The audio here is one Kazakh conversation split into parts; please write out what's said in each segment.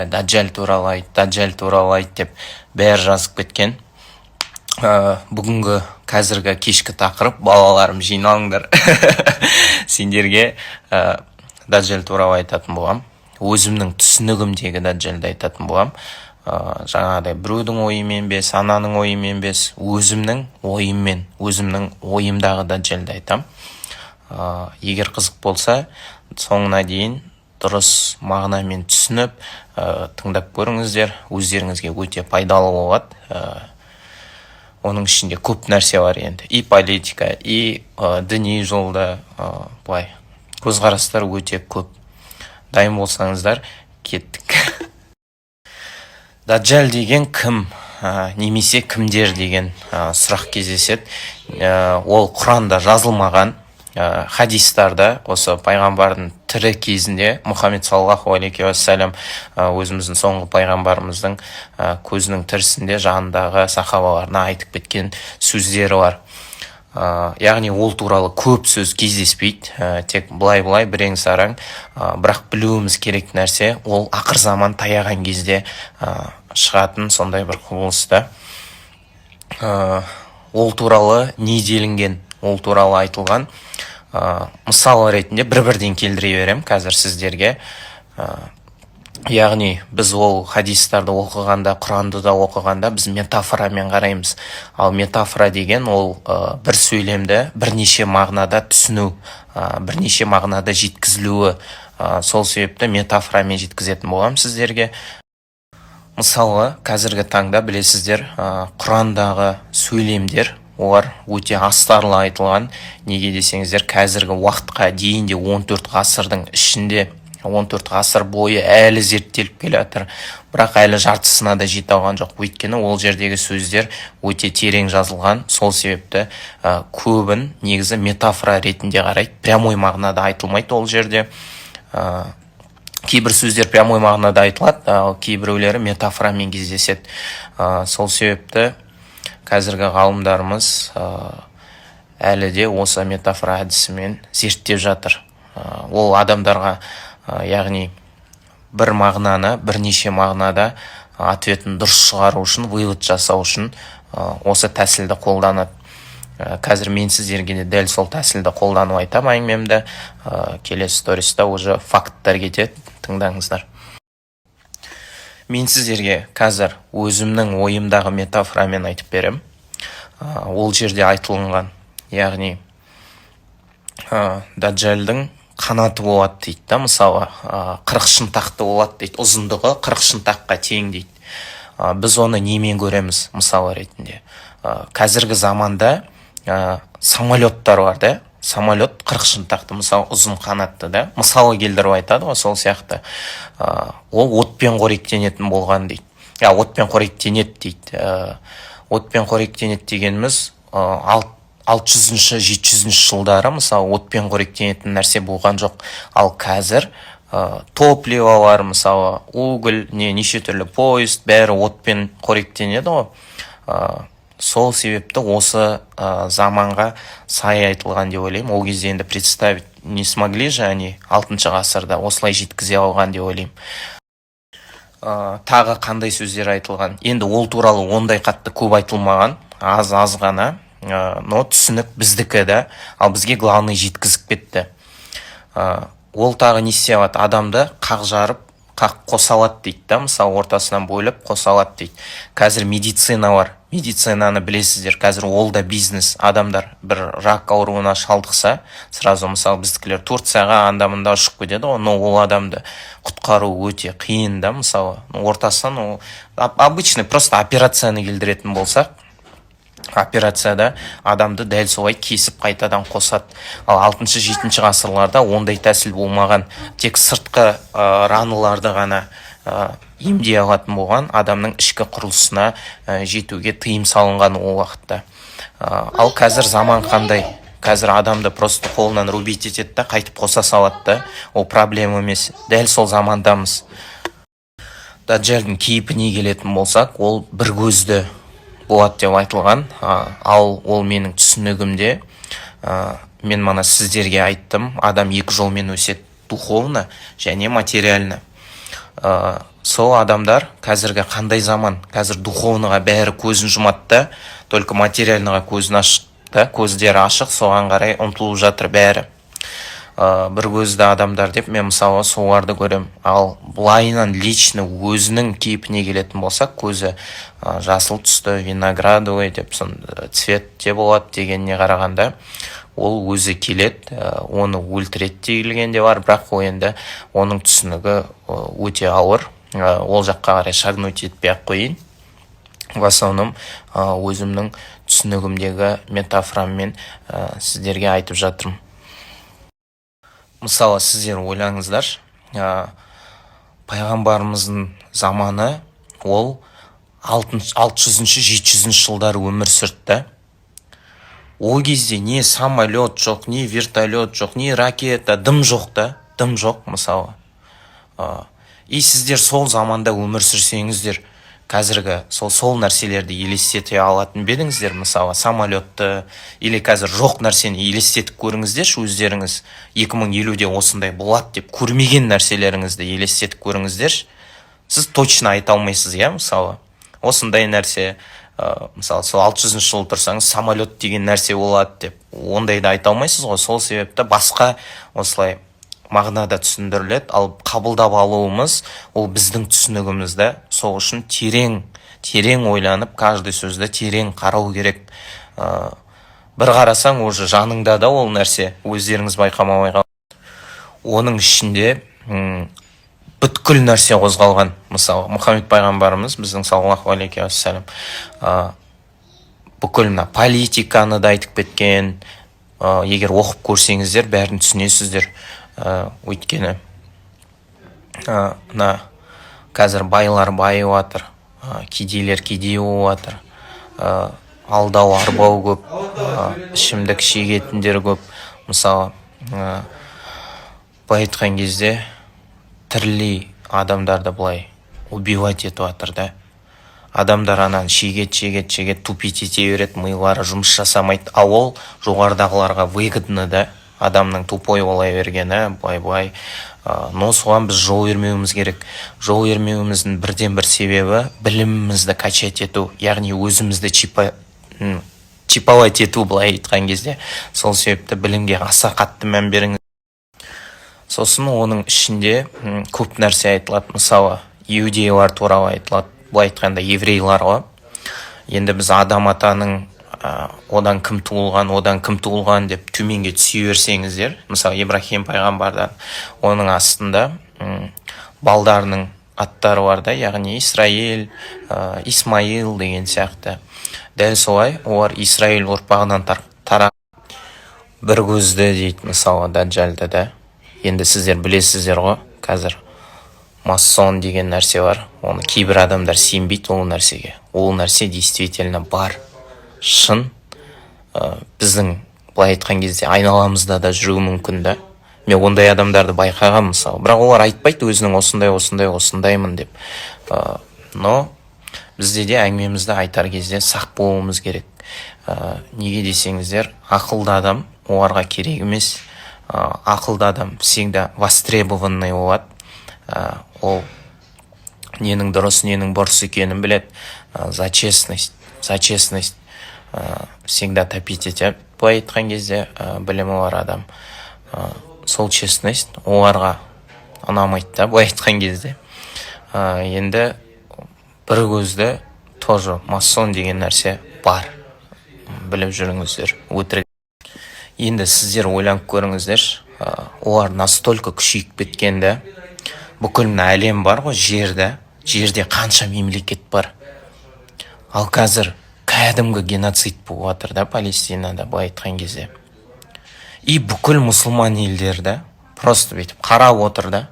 Даджал туралы айт, Даджал туралы айт деп бәрі жазып кеткен. Бүгінгі, қазіргі кешкі тақырып, балаларым, жиналыңдар, сендерге Даджал туралы айтатын боламын. Өзімнің түсінігімдегі Даджалды айтатын боламын. Жаңағыдай біреудің ойымен емес, ананың ойымен емес, өзімнің ойыммен, өзімнің ойымдағы Даджалды айтамын. Егер қызық болса, соңына дейін дұрыс мағынамен түсініп, тыңдап көріңіздер, өздеріңізге өте пайдалы болады. Оның ішінде көп нәрсе бар енді, и политика, и діни жолда, былай көзқарастар өте көп. Дайын болсаңыздар, кеттік. Даджал деген кім немесе кімдер деген сұрақ кездеседі. Ол Құранда жазылмаған, хадистарда, осы пайғамбардың тірі кезінде Мұхаммед саллаллаху алейхи уассалам, өзіміздің соңғы пайғамбарымыздың көзінің тірісінде жанындағы сахабаларына айтып кеткен сөздері бар. Яғни ол туралы көп сөз кездеспейді, тек былай былай бірең сараң. Бірақ білуіміз керек нәрсе, ол ақыр заман таяған кезде шығатын сондай бір құбылыс та. Ол туралы не делінген, ол туралы айтылған, мысал ретінде бір бірден келтіре беремін қазір сіздерге. Яғни біз ол хадистарды оқығанда, Құранды да оқығанда, біз метафорамен қараймыз. Ал метафора деген ол бір сөйлемді бірнеше мағынада түсіну, бірнеше мағынада жеткізілуі. Сол себепті метафорамен жеткізетін боламын сіздерге. Мысалы, қазіргі таңда білесіздер, Құрандағы сөйлемдер, олар өте астарлы айтылған. Неге десеңіздер, қазіргі уақытқа дейін де 14 ғасырдың ішінде, 14 ғасыр бойы әлі зерттеліп келе жатыр, бірақ әлі жартысына да жете алған жоқ. Өйткені ол жердегі сөздер өте терең жазылған. Сол себепті көбін негізі метафора ретінде қарайды, прямой мағынада айтылмайды ол жерде. Кейбір сөздер прямой мағынада айтылады, ал кейбіреулері метафорамен кездеседі. Сол себепті қазіргі ғалымдарымыз әлі де осы метафора әдісімен зерттеп жатыр. Ол адамдарға, яғни бір мағынаны бірнеше мағынада ответін дұрыс шығару үшін, вывод жасау үшін осы тәсілді қолданады. Қазір мен сіздерге де дәл сол тәсілді қолданып айтамын әңгімемді. Келесі сториста уже факттар кетеді, тыңдаңыздар. Мен сіздерге қазір өзімнің ойымдағы метафорамен айтып беремін. Ол жерде айтылынған, яғни Даджалдың қанаты болады дейді да. Мысалы, 40 шынтақты болады дейді, ұзындығы 40 шынтаққа тең дейді. Біз оны немен көреміз? Мысалы ретінде, қазіргі заманда самолеттар бар да. Самолет 40 шынтақты, мысалы, ұзын қанатты да, мысалы келтіріп айтады ғой. Сол сияқты ол отпен қоректенетін болған дейді, отпен қоректенеді дейді. Отпен қоректенеді дегеніміз, 600-ші, 700-ші жылдары, мысалы, отпен қоректенетін нәрсе болған жоқ. Ал қазір топливо бар, мысалы, уголь, не, неше түрлі поезд, бәрі отпен қоректенеді ғой. Сол себепті осы заманға сай айтылған деп ойлаймын. Ол кезде енді представить не смогли же они, алтыншы ғасырда осылай жеткізе алған деп ойлаймын. Тағы қандай сөздер айтылған? Енді ол туралы ондай қатты көп айтылмаған, аз аз ғана, но түсінік біздікі да, ал бізге главный жеткізіп кетті. Ол тағы не істей алады? Адамды қақ жарып, қақ қоса алады дейді да, мысалы, ортасынан бөліп қоса алады дейді. Қазір медицина бар, медицинаны білесіздер, қазір ол да бизнес. Адамдар бір рак ауруына шалдықса, сразу, мысалы, біздікілер Турцияға, анда мында ұшып кетеді ғой. Но ол адамды құтқару өте қиын да. Мысалы, ортасынан ол обычный просто операцияны келтіретін болсақ, операцияда адамды дәл солай кесіп, қайтадан қосады. Ал алтыншы, жетінші ғасырларда ондай тәсіл болмаған, тек сыртқы раналарды ғана емдей алатын болған. Адамның ішкі құрылысына жетуге тыйым салынған ол уақытта. Ал қазір заман қандай? Қазір адамды просто қолынан рубить етеді да, қайтып қоса салады да, ол проблема емес. Дәл сол замандамыз. Даджалдың кейпіне келетін болсақ, ол бір көзді болады деп айтылған. Ал ол менің түсінігімде, мен мана сіздерге айттым, адам екі жолмен өседі: духовно және материально. Сол адамдар қазіргі қандай заман, қазір духовныйға бәрі көзін жұмады да, только материальныйға көзін ашық да, көздері ашық, соған қарай ұмтылып жатыр бәрі. Бір көзді адамдар деп мен, мысалы, соларды көрем. Ал былайынан лично өзінің кейпіне келетін болсақ, көзі жасыл түсті, виноградовый деп, сондай цветте болады дегеніне қарағанда, ол өзі келеді, оны өлтіреді делген де бар. Бірақ ол енді оның түсінігі өте ауыр. Ол жаққа қарай шагнуть етпей ақ қояйын. В основном өзімнің түсінігімдегі метафораммен сіздерге айтып жатырмын. Мысалы, сіздер ойлаңыздаршы, пайғамбарымыздың заманы, ол 600-, 700-жылдары өмір сүрді да. Ол кезде не самолет жоқ, не вертолет жоқ, не ракета, дым жоқ та, дым жоқ, мысалы. И сіздер сол заманда өмір сүрсеңіздер, қазіргі сол нәрселерді елестете алатын ба едіңіздер? Мысалы, самолетті или қазір жоқ нәрсені елестетіп көріңіздерші өздеріңіз. 2050-де осындай болады деп көрмеген нәрселеріңізді елестетіп көріңіздерші. Сіз точно айта алмайсыз, иә. Мысалы, осындай нәрсе, мысалы, сол 600-жылы тұрсаңыз, самолет деген нәрсе болады деп ондайды айта алмайсыз ғой. Сол себепті басқа осылай мағынада түсіндіріледі. Ал қабылдап алуымыз ол біздің түсінігіміз да. Сол үшін терең терең ойланып, каждый сөзді терең қарау керек. Бір қарасаң, уже жаныңда да ол нәрсе, өздеріңіз байқамай. Оның ішінде бүткіл нәрсе қозғалған. Мысалы, Мұхаммед пайғамбарымыз біздің, саллаллаху алейхи уассалам, бүкіл мына политиканы да айтып кеткен. Егер оқып көрсеңіздер, бәрін түсінесіздер. Өйткені мына қазір байлар байып жатыр, кедейлер кедей болып жатыр, алдау арбау көп, ішімдік шегетіндер көп. Мысалы, былай айтқан кезде, тірілей адамдарды былай убивать етіп жатыр да. Адамдар ананы шегеді, шегеді, шегеді, тупить ете береді, милары жұмыс жасамайды. А ол жоғарыдағыларға выгодно да, адамның тупой бола бергені былай былай. Но соған біз жол бермеуіміз керек. Жол бермеуіміздің бірден бір себебі — білімімізді качать ету, яғни өзімізді чиповать ету, былай айтқан кезде. Сол себепті білімге аса қатты мән беріңіз. Сосын оның ішінде көп нәрсе айтылады. Мысалы, иудейлар туралы айтылады, былай айтқанда, еврейлар ғой. Енді біз Адам атаның одан кім туылған, одан кім туылған деп төменге түсе берсеңіздер, мысалы, Ибрахим пайғамбардан, оның астында балдарының аттары бар да, яғни Исраил, Исмаил деген сияқты. Дәл солай олар Исраил ұрпағынан тара. Бір көзді дейді, мысалы, Даджалды да. Енді сіздер білесіздер ғой, қазір масон деген нәрсе бар. Оны кейбір адамдар сенбейді ол нәрсеге. Ол нәрсе действительно бар, шын. Біздің, былай айтқан кезде, айналамызда да жүруі мүмкін да. Мен ондай адамдарды байқағанмын, мысалы. Бірақ олар айтпайды өзінің осындай, осындай, осындаймын деп. Но бізде де әңгімемізді айтар кезде сақ болуымыз керек. Неге десеңіздер, ақылды адам оларға керек емес. Ақылды адам всегда востребованный болады. Ол ненің дұрыс, ненің бұрыс екенін біледі. За честность всегда топить етеді, былай айтқан кезде, білімі бар адам. Сол честность оларға ұнамайды да, былай айтқан кезде. Енді бір көзді тоже масон деген нәрсе бар, біліп жүріңіздер. Өтірік. Енді сіздер ойланып көріңіздерші, олар настолько күшейіп кеткен да. Бүкіл мына әлем бар ғой, жерді, жерде қанша мемлекет бар. Ал қазір кәдімгі геноцид болып жатыр да Палестинада, былай айтқан кезде. И бүкіл мұсылман елдері да просто бүйтіп қарап отыр да.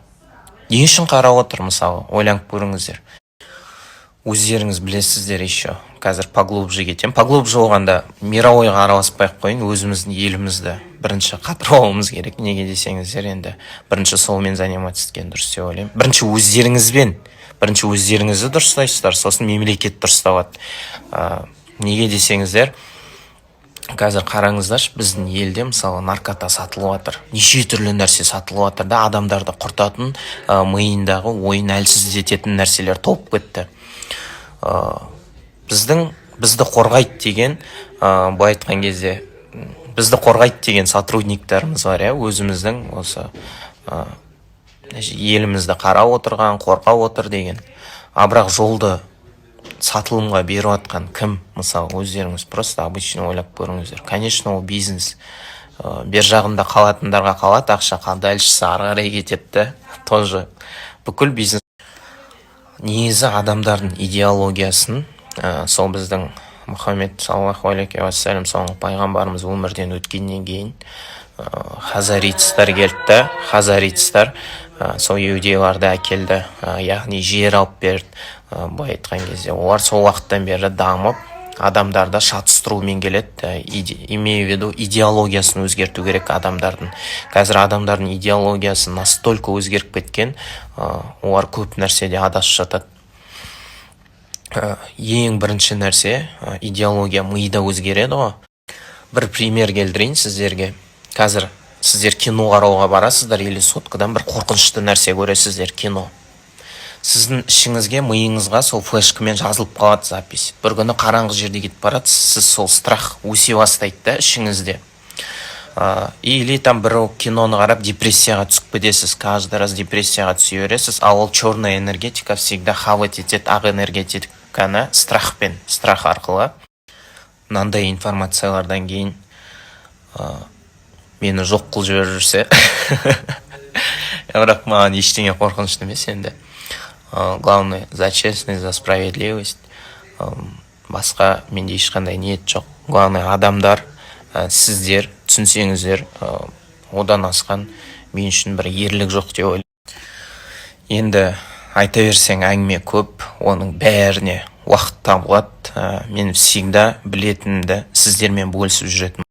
Не үшін қарап отыр, мысалы, ойланып көріңіздер. Өздеріңіз білесіздер. Еще қазір поглубже кетемін. Поглубже болғанда, мировойға араласпай ақ қояйын, өзіміздің елімізді бірінші қатырып алуымыз керек. Неге десеңіздер, енді бірінші солмен заниматься еткен дұрыс деп ойлаймын. Бірінші өздеріңізбен, бірінші өздеріңізді дұрыстайсыздар, сосын мемлекет дұрысталады. Неге десеңіздер, Қазір қараңыздаршы, біздің елде, мысалы, наркота сатылып жатыр, неше түрлі нәрсе сатылып жатыр да, адамдарды құртатын, миындағы ойын әлсіздететін нәрселер толып кетті. Біздің, бізді қорғайды деген, былай айтқан кезде, бізді қорғайды деген сотрудниктарымыз бар, иә, өзіміздің осы елімізді қарап отырған, қорғап отыр деген. А бірақ жолды сатылымға беріп жатқан кім, мысалы? Өздеріңіз просто обычно ойлап көріңіздер. Конечно, ол бизнес. Бер жағында қалатындарға қалады ақша, дальшесі ары қарай кетеді да. Тоже бүкіл бизнес негізі адамдардың идеологиясын, сол біздің Мұхаммед саллаллаху алейхи уассалам, соңғы пайғамбарымыз өмірден өткеннен кейін, хазарицтар келді да, хазарицтар сол иудейларды әкелді, яғни жер алып берді. Былай айтқан кезде, олар сол уақыттан бері дамып, адамдарды шатыстырумен келеді. Имею в виду, идеологиясын өзгерту керек адамдардың. Қазір адамдардың идеологиясы настолько өзгеріп кеткен, олар көп нәрседе адасып жатады. Ең бірінші нәрсе, идеология мида өзгереді ғой. Бір пример келтірейін сіздерге. Қазір сіздер кино қарауға барасыздар или соткадан бір қорқынышты нәрсе көресіздер кино. Сіздің ішіңізге, миыңызға сол флешкамен жазылып қалады запись. Бір күні қараңғы жерде кетіп барады, сіз сол страх өсе бастайды да ішіңізде. Или там бір киноны қарап, депрессияға түсіп кетесіз, каждый раз депрессияға түсе бересіз. Ал ол черная энергетика всегда хавать етеді ақ энергетиканы страхпен, страх арқылы. Мынандай информациялардан кейін мені жоқ қылып жіберіп жүрсе, бірақ маған ештеңе қорқынышты емес енді. Главное, за честность, за справедливость. Басқа менде ешқандай ниет жоқ. Главное, адамдар, сіздер түсінсеңіздер, одан асқан мен үшін бір ерлік жоқ деп ойлаймын. Енді айта берсең, әңгіме көп, оның бәріне уақыт табылады. Мен всегда білетінімді сіздермен бөлісіп жүретін.